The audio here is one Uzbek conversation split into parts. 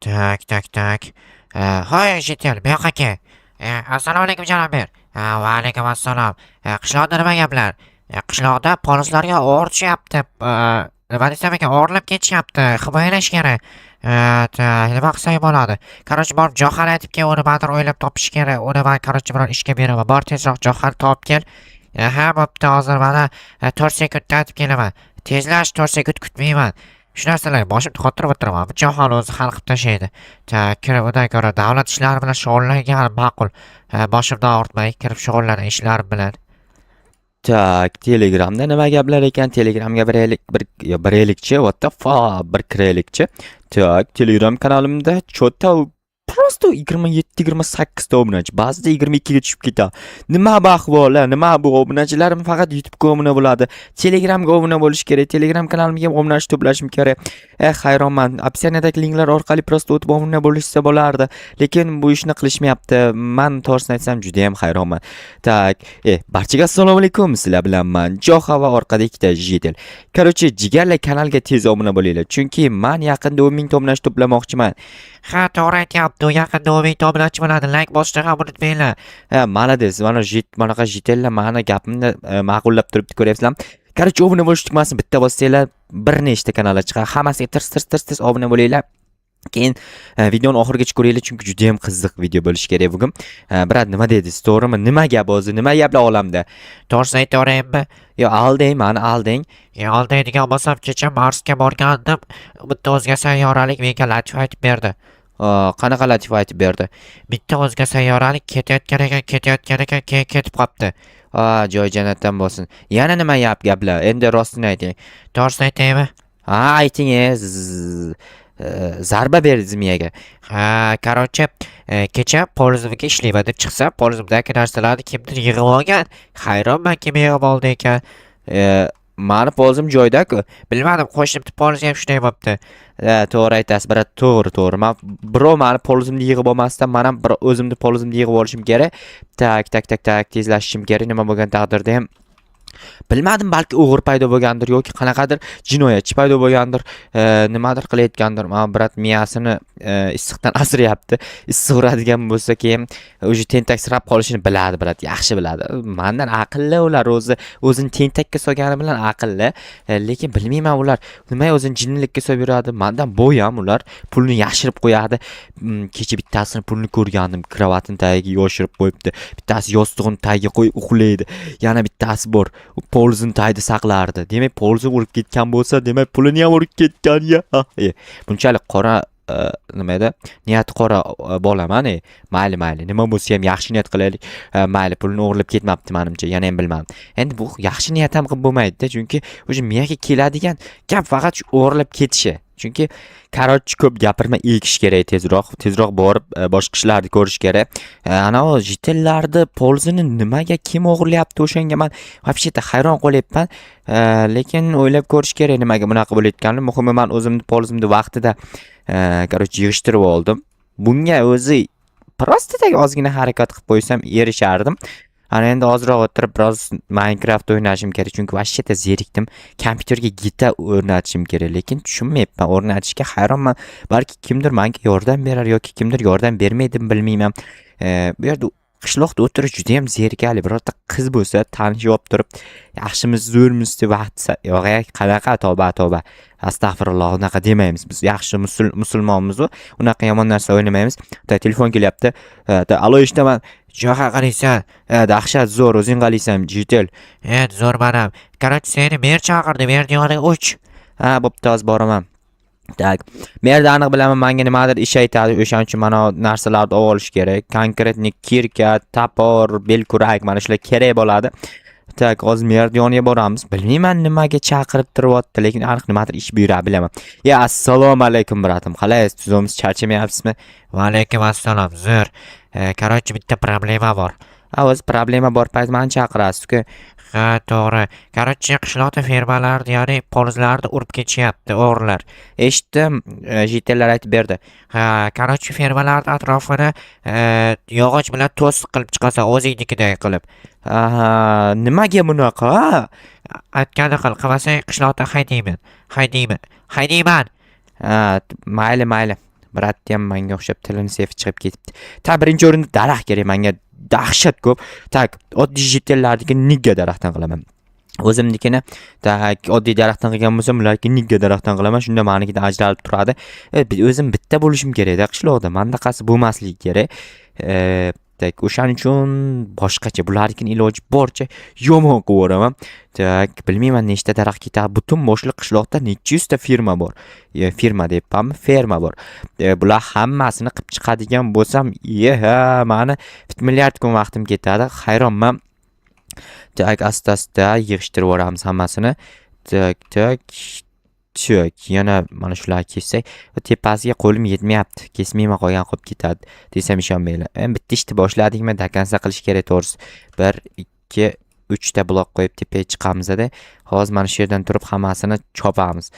Так, так, так. Hoy, житель, bu yoqqa kel. Assalomu alaykum, janob mer. Va alaykum assalom. Qishloqda nima gaplar? Qishloqda polislarga o'g'ri. Nima desam ekan, o'g'irlab ketishyapti. Himoyalash kerak. Так, nima qilsak bo'ladi? Короче, borib Johar aytib kel, uni nimadir o'ylab topish kerak. Uni man, короче, biror ishga beraman. Bor, tezroq Johar topib kel. Ha, bo'pti, hozir mana 4 sekundda aytib kelaman. Tezlash, 4 sekund kutmayman. Shu narsalarga boshimni qotirib o'tiraman. Bu Jahon o'zi hal qilib tashlaydi. Так, kirib undan ko'ra davlat ishlari bilan shug'ullangan ma'qul. Boshimni og'ritmay kirib shug'ullanay ishlarim bilan. Так, Telegramda nima gaplar ekan? Telegramga biraylik, bir yo biraylikchi, what the fuck, bir kiraylikchi. Так, Telegram kanalimda чё-то просто 27-28 ta obunachi, ba'zida 22 ga tushib ketadi. Nima bu ahvol, nima bu, obunachilarim faqat YouTube'ga obuna bo'ladi. Telegramga obuna bo'lish kerak, Telegram kanalimga ham obunachi to'plashim kerak. Eh, hayronman. Описание dagi linklar orqali просто o'tib obuna bo'lishsa bo'lardi. Lekin bu ishni qilishmayapti. Man to'g'risini aytsam, juda ham hayronman. Так, barchaga assalomu alaykum. Sizlar bilan man Joha va orqada ikkita житель. Короче, jigarlar, kanalga tez obuna bo'linglar, chunki man yaqinda 10 ming obunachi to'plamoqchiman. Ha, to'g'ri aytyapti. U yaqinda 10 ming obunachi bo'ladi. Like bosishni ham unutmanglar. Ha, молодец. Mana manaqa житель lar mani gapimni ma'qullab turibdi, ko'ryapsizlarmi? Короче, obuna bo'lish tugmasini bitta bossanglar, bir nechta kanallar chiqadi. Hammasiga tirs tirs tirs tirs obuna bo'linglar. Keyin videoni oxirigacha ko'ringlar, chunki juda ham qiziq video bo'lishi kerak bugun. Брат, nima dedingiz? To'g'rimi? Nima gap o'zi? Nima gaplar olamda? To'g'risini aytaveraymi? Yo, aldang, mani aldang. Aldaydigan bo'lsam, kecha Marsga borgandim. Bitta o'zga sayyoralik menga latifa aytib berdi. Qanaqa latifa aytib berdi? Bitta o'zga sayyoralik ketayotgan ekan, ketayotgan ekan, keyin ketib qolibdi. Ha, joy jannatdan bo'lsin. Yana nima gap gaplar? Endi rostini ayting. To'g'risini aytaymi? Ha, ayting, zarba berdingiz miyaga. Ha, короче, kecha ползimga ishlayman deb chiqsam, ползimdagi narsalarni kimdir yig'ib olgan. Hayronman, kim yig'ib oldi ekan. Mani ползim joyida-ku. Bilmadim, qo'shnimni ползи ham shunday bo'pti. Ha, to'g'ri aytasiz, брат, to'g'ri, to'g'ri. Man birov mani ползimni yig'ib olmasdan, man ham bir o'zimni ползimni yig'ib olishim kerak. Так, так, так, так, tezlashishim kerak nima bo'lgan taqdirda ham. Bilmadim, balki o'g'ri paydo bo'lgandir yoki qanaqadir jinoyatchi paydo bo'lgandir, nimadir qilayotgandir. Mana брат miyasini issiqdan asrayapti. Issiq uradigan bo'lsa, keyin уже tentaksirab qolishini biladi, брат, yaxshi biladi. Mandan aqlli ular o'zi, o'zini tentakka solgani bilan aqlli. Lekin bilmayman, ular nima o'zini jinnilikka solib yuradi. Mandan boy ham ular, pulni yashirib qo'yadi. Kecha bittasini pulni ko'rgandim, kravatini tagiga yoshirib qo'yibdi. Bittasi yostig'ini tagiga qo'yib uxlaydi. Yana bittasi bor, ползini tagida saqlardi. Demak, ползи urib ketgan bo'lsa, demak, pulini ham urib ketgan ya. Bunchalik qora nima edi? Niyati qora bolaman. Mayli, mayli. Nima bo'lsa ham yaxshi niyat qilaylik. Mayli, pulni o'g'irlab ketmabdi menimcha. Yana ham bilmadim. Endi bu yaxshi niyat ham qilib bo'lmaydi-da, chunki o'sha miyaga keladigan gap faqat shu o'g'irlab ketishi. Chunki, короче, ko'p gapirmay ekish kerak tezroq, tezroq borib boshqa ishlarni ko'rish kerak. Anavi житель larni ползini nimaga kim o'g'irlayapti, o'shanga man вообще-то hayron qolyapman. Lekin o'ylab ko'rish kerak nimaga bunaqa bo'layotganini. Muhimi, man o'zimni ползimni vaqtida короче, yig'ishtirib oldim. Bunga o'zi просто так ozgina harakat qilib qo'ysam erishardim. Ana endi ozroq o'tirib biroz Minecraft o'ynashim kerak, chunki вообще-то zerikdim. Kompyuterga GTA o'rnatishim kerak, lekin tushunmayapman. O'rnatishga hayronman. Balki kimdir menga yordam berar yoki kimdir yordam bermaydimi, bilmayman. Bu yerda qishloqda o'tirish juda ham zerikarli. Birorta qiz bo'lsa, tanishib olib turib, yaxshimiz, zo'rmiz deb vaqt yo'q, qanaqa, tavba, tavba. Astag'firulloh, unaqa demaymiz. Biz yaxshi musulmonmiz u. Unaqa yomon narsa o'ylamaymiz. Так, telefon kelyapti. Alo, eshitaman. Jo'xa, qalaysan? Dahshat zo'r, o'zing qalaysan, житель? Zo'r manam. Короче, seni mer chaqirdi, merni yoniga uch. Ha, bo'pti, hozir boraman. Так, merda aniq bilaman, menga nimadir ish aytadi, o'shaning uchun mana narsalarni olib olish kerak. Конкретный кирка, топор, belkurak, mana shular kerak bo'ladi. Так, hozir merni yoniga boramiz. Bilmayman, nimaga chaqirib turyapti, lekin aniq nimadir ish buyuradi, bilaman. Ya, assalomu alaykum, брат im. Qalaysiz, tuzukmisiz, charchamayapsizmi? Va alaykum assalom, zo'r. Короче, bitta problema bor. Ha, o'zi problema bor payt mani chaqirasiz-ku. Ha, to'g'ri. Короче, qishloqda fermalarni, ya'ni polizlarni urib ketishyapti o'g'rilar. Eshitdim, житель lar aytib berdi. Ha, короче, fermalarni atrofini yog'och bilan to'siq qilib chiqasan, o'zingnikiday qilib. Aha, nimaga bunaqa? Aytganini qil, qilmasang qishloqdan haydayman. Haydayman. Haydayman. Ha, mayli, mayli. Брат ham menga o'xshab tilini sepib chiqib ketibdi. Так, birinchi o'rinda daraxt kerak menga, dahshat ko'p. Так, oddiy житель larniki nigga daraxtdan qilaman. O'zimnikini, так, oddiy daraxtdan qilgan bo'lsam, ularniki nigga daraxtdan qilaman. Shunda manikidan ajralib turadi. O'zim bitta bo'lishim kerakda qishloqda. Mandaqasi bo'lmasligi kerak. Так, o'shaning uchun boshqacha bularnikini iloji boricha yomon qilib yuboraman. Так, bilmayman, nechta daraxt ketadi. Butun boshli qishloqda necha yuzta firma bor. Firma deyapmanmi? Ferma bor. Bular hammasini qilib chiqadigan bo'lsam, ha, mani milliard kun vaqtim ketadi. Hayronman. Так, asta-asta yig'ishtirib yuboramiz hammasini. Так, так, так, yana mana shularni kessak, tepasiga qo'lim yetmayapti. Kesmayman, qolgan qolib ketadi desam, ishonmanglar. Endi bitta ishni boshladikmi, до конца qilish kerak to'g'risi. 1, 2, 3 ta blok qo'yib tepaga chiqamizda. Hozir mana shu yerdan turib hammasini chopamiz.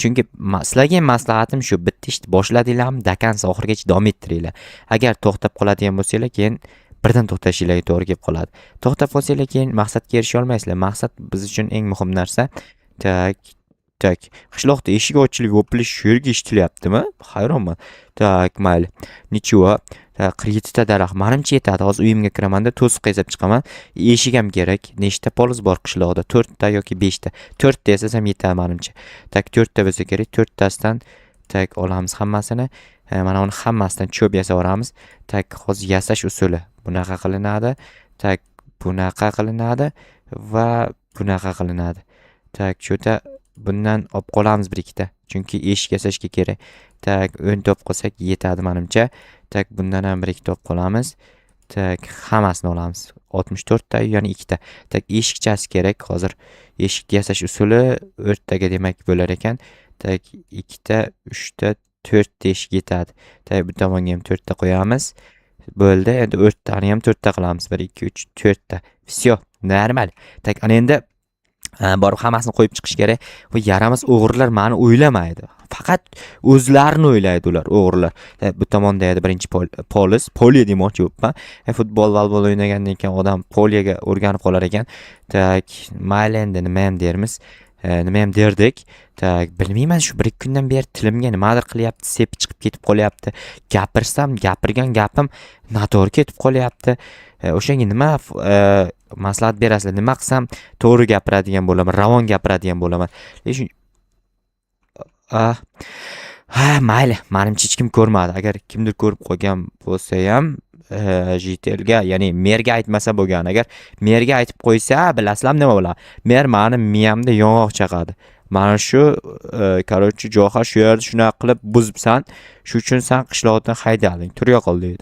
Chunki sizlarga ham maslahatim shu, bitta ishni boshladinglarmi, до конца oxirigacha davom ettiringlar. Agar to'xtab qoladigan bo'lsanglar, keyin birdan to'xtashinglarga to'g'ri kelib qoladi. To'xtab qolsanglar, keyin maqsadga erisha olmaysizlar. Maqsad biz uchun eng muhim narsa. Так, так. Qishloqda eshik ochilib yopilish shu yerga eshitilyaptimi? Hayronman. Так, mayli. Ничего. Так, 47 ta daraxt. Manimcha yetadi. Hozir uyimga kiramanda to'siq yasab chiqaman. Eshik ham kerak. Nechta полоз bor qishloqda? 4 ta yoki 5 ta. 4 ta yasasam yetadi manimcha. Так, 4 ta bo'lsa kerak. 4 tasidan, так, olamiz hammasini. Mana uni hammasidan cho'p yasab yuboramiz. Так, hozir yasash usuli bunaqa qilinadi. Так, bunaqa qilinadi va bunaqa qilinadi. Так, shu yerda bundan olib qolamiz bir ikkita. Chunki eshik yasashga kerak. Так, 10 ta olib qolsak yetadi manimcha. Так, bundan ham bir ikkita olib qolamiz. Так, hammasini olamiz. 64 ta, yana ikkita. Так, eshikchasi kerak hozir. Eshikni yasash usuli o'rtaga demak bo'lar ekan. Так, ikkita, uchta, to'rtta eshik yetadi. Так, bu tomonga ham to'rtta qo'yamiz. Bo'ldi. Endi o'rtani ham to'rtta qilamiz. 1, 2, 3, to'rtta. Всё, normal. Так, ana endi borib hammasini qo'yib chiqish kerak. Bu yaramas o'g'rilar mani o'ylamaydi. Faqat o'zlarini o'ylaydi ular, o'g'rilar. Bu tomonda edi birinchi полоз, polye demoqchi bo'libman. Futbol, volleybol o'ynagandan keyin odam polyega o'rganib qolar ekan. Так, mayli, endi nima ham dermiz. Nima ham derdik. Так, bilmayman, shu bir ikki kundan beri tilimga nimadir qilyapti, sepib chiqib ketib qolyapti. Gapirsam, gapirgan gapim noto'g'ri ketib qolyapti. O'shanga nima maslahat berasizlar? Nima qilsam to'g'ri gapiradigan bo'laman, ravon gapiradigan bo'laman? Lekin ah, ha, mayli, manimcha hech kim ko'rmadi. Agar kimdir ko'rib qolgan bo'lsa ham, житель ga, ya'ni merga aytmasa bo'lgani. Agar merga aytib qo'ysa, bilasizlarmi nima bo'ladi? Mer mani miyamda yong'oq chaqadi. Mana shu, короче, Johar, shu yerda shunaqa qilib buzibsan. Shu uchun san qishloqdan haydalding. Tur yo'qol deydi.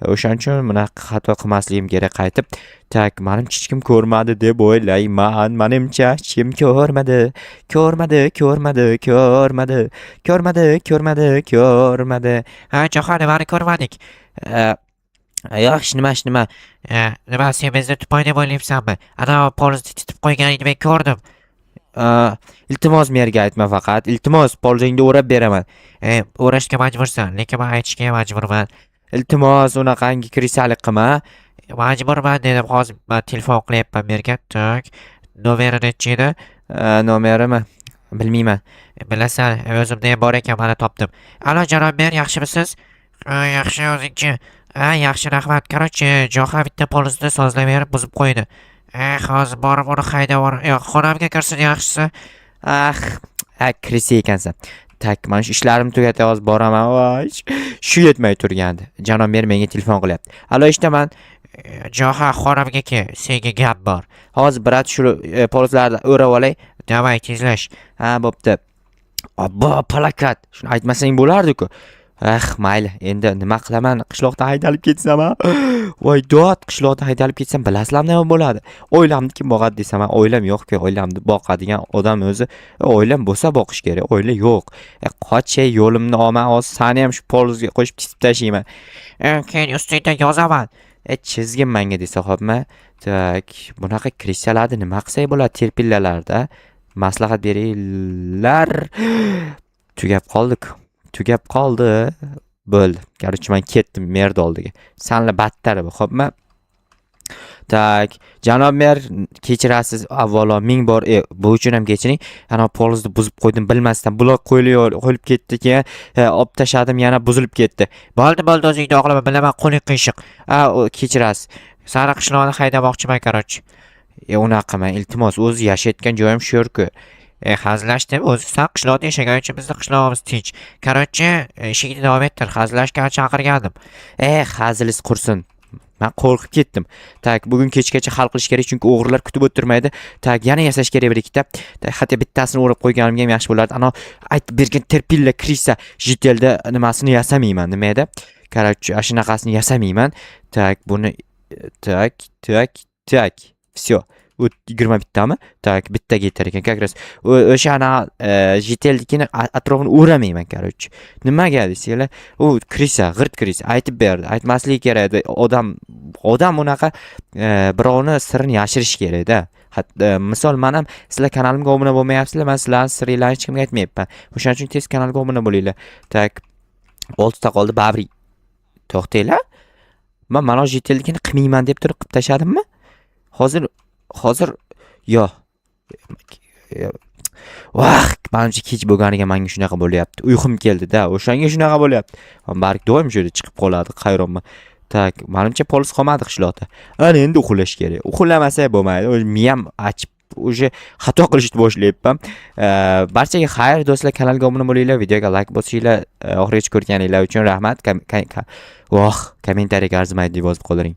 O'shaning uchun bunaqa xato qilmasligim kerak qaytib. Так, manimcha hech kim ko'rmadi deb o'ylayman. Manimcha hech kim ko'rmadi. Ko'rmadi, ko'rmadi, ko'rmadi. Ko'rmadi, ko'rmadi, ko'rmadi. Ha, Jahon, nimani ko'rmadik? Yo'q, hech nima, hech nima. Nima, sen bizni тупой deb o'ylayapsanmi? Ana полоз ni titib qo'yganingni men ko'rdim. Iltimos, merga aytma faqat. Iltimos, полоз ingni o'rab beraman. O'rashga majbursan, lekin men aytishga majburman. Iltimos, unaqangi крыса lik qilma. Majburman dedim, hozir man telefon qilyapman merga. Так, nomeri nechi edi? Nomerimi? Bilmayman. Bilasan, o'zimda ham bor ekan, mana topdim. Alo, janob mer, yaxshimisiz? Ha, yaxshi, o'zingchi? Ha, yaxshi, rahmat. Короче, Johar bitta полоз ni sozlayverib buzib qo'ydi. Eh, hozir borib uni haydab yubor. Yo'q, xonamga kirsin yaxshisi. Ah, ha, крыса ekansan. Так, mana shu ishlarimni tugatay, hozir boraman. Voy, shu yetmay turgandi. Janob mer menga telefon qilyapti. Alo, eshitaman. Johar, xonamga kel, senga gap bor. Hozir, брат, shu полоз larni o'rab olay. Давай, tezlash. Ha, bo'pti. Obbo, palakat. Shuni aytmasang bo'lardi-ku. Ah, mayli. Endi nima qilaman? Qishloqdan haydalib ketsam, a? Voy dod, qishloqdan haydalib ketsam, bilasizlarmi nima bo'ladi? Oilamni kim boqadi desam, oilam yo'q-ku, oilamni boqadigan odam o'zi, oilam bo'lsa boqish kerak, oila yo'q. Qochay, yo'limni olma, hozir sani ham shu полоз ga qo'shib chizib tashlayman. Keyin ustingdan yozaman. Chizgin menga desa, xo'pmi? Так, bunaqa крыса larni nima qilsak bo'ladi? Терпила larda maslahat beringlar. Tugab qoldik. Tugab qoldi. Bo'ldi. Короче, men ketdim merni oldiga. Sanla battar bu, xo'pmi? Так, janob mer, kechirasiz avvalo ming bor, bu uchun ham kechiring. Ana polizni buzib qo'ydim bilmasdan. Blok qo'yilib ketdi, keyin olib tashladim, yana buzilib ketdi. Bo'ldi, bo'ldi, o'zingni oqlama, bilaman qo'ling qiyshiq. A, kechirasiz. Sani qishloqni haydamoqchiman, короче. Unaqa qilmang, iltimos, o'zi yashayotgan joyim shu yerku. Hazillashdim. O'zi san qishloqda yashagan uchun bizni qishlog'imiz tinch. Короче, ishingni davom ettir. Hazillashgani chaqirgandim. Hazilingiz qursin. Man qo'rqib ketdim. Так, bugun kechgacha hal qilish kerak, chunki o'g'rilar kutib o'tirmaydi. Так, yana yasash kerak bir ikkita. Так, hatto bittasini o'rab qo'yganimga ham yaxshi bo'lardi. Ana aytib bergan терпила крыса житель da nimasini yasamayman, nima edi? Короче, shunaqasini yasamayman. Так, buni так, так, так. Всё. U 21 tami? Так, bittaga yetar ekan как раз. O'sha ana житель nikini atrofini o'ramayman, короче. Nimaga desanglar, u крыса, g'irt крыса aytib berdi. Aytmasligi kerak edi. Odam unaqa birovni sirini yashirish kerak-da. Hatto misol men ham, sizlar kanalimga obuna bo'lmayapsizlar, men sizlarning siringlarni hech kimga aytmayapman. O'shaning uchun tez kanalga obuna bo'linglar. Так, 6 ta qoldi, baribir. To'xtanglar. Men mana житель nikini qilmayman deb turib qilib tashladimmi? Hozir yo'q. Vah, manimcha kech bo'lganiga menga shunaqa bo'lyapti. Uyqum keldi-da, o'shanga shunaqa bo'lyapti. Bark doim shu yerda chiqib qoladi, hayronman. Так, manimcha polis qolmadi qishloqda. Ana endi uxlash kerak. Uxlamasak bo'lmaydi. O'zi miyam achib, уже xato qilishni boshlayapman. Barchaga xayr, do'stlar, kanalga obuna bo'linglar, videoga like bosinglar. Oxirigacha ko'rganinglar uchun rahmat. Voh, kommentariyaga arzimaydi deb yozib qoldiring.